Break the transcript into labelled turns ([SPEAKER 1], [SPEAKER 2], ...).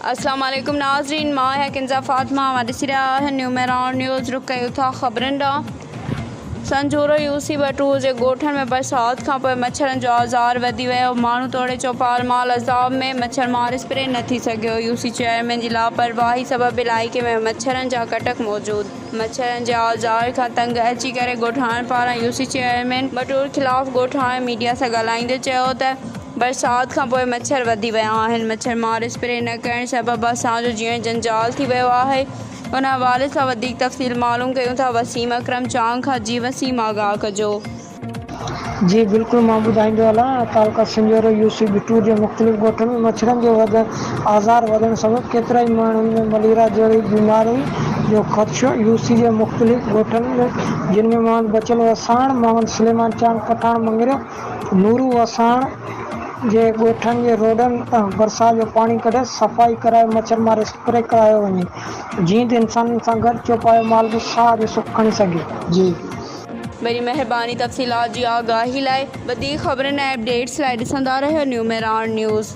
[SPEAKER 1] اسلام عليڪم ناظرين مان آهيان ڪنزا فاطمه اوهان ڏسي رهيا آهيو نيو مهراڻ نيوز رخ ڪيون ٿا خبرن ڏانهن سنجهورو يو سي بٽور جي ڳوٺن ۾ برسات کانپوء مڇرن جو آزار وڌي ويو ماڻهو توڙي چوپال مال عذاب ۾ مڇر مار اسپري نه ٿي سگهيو يو سي چيئرمين جي لاپرواهي سبب علائقي ۾ مڇرن جا ڪٽڪ موجود مڇرن جي آزار کان تنگ اچي ڪري ڳوٺاڻن پاران يو سي چيئرمين بٽور خلاف ڳوٺاڻن ميڊيا سان ڳالهائيندي چيو ته برسات کانپوء مڇر وڌي ويا آهن مڇر مار اسپري نه ڪرڻ سبب اسان جو جيئڻ جنجال ٿي ويو آهي ان حوالي سان وڌيڪ تفصيل معلوم ڪيون ٿا وسيم اڪرم چانگ کان جي وسيم آگاهه ڪجو.
[SPEAKER 2] جي بلڪل مان ٻڌائيندو هلان تعلقه سنجهورو يو سي بٽور جي مختلف ڳوٺن ۾ مڇرن جو وڌ آزار وڌڻ سبب ڪيترائي ماڻهن ۾ مليريا جهڙي بيماري جو خدشو يو سي جي مختلف ڳوٺن ۾ جن ۾ محمد بچل وساڻ، محمد سليمان چانگ پٺاڻ مڱريو، نورو وساڻ جي ڳوٺن جي روڊن تان برسات جو پاڻي ڪڍي صفائي ڪرائي مڇر مار اسپري ڪرايو وڃي جيئن ته انسانن سان گڏ چوپايو مال به ساهه جو سک کڻي سگهي. جي.
[SPEAKER 1] وڏي مهرباني تفصيلات جي آگاهي لاء وڌيڪ خبرن ۽ اپڊيٽس لاء ڏسندا رهيو نيو مهراڻ نيوز.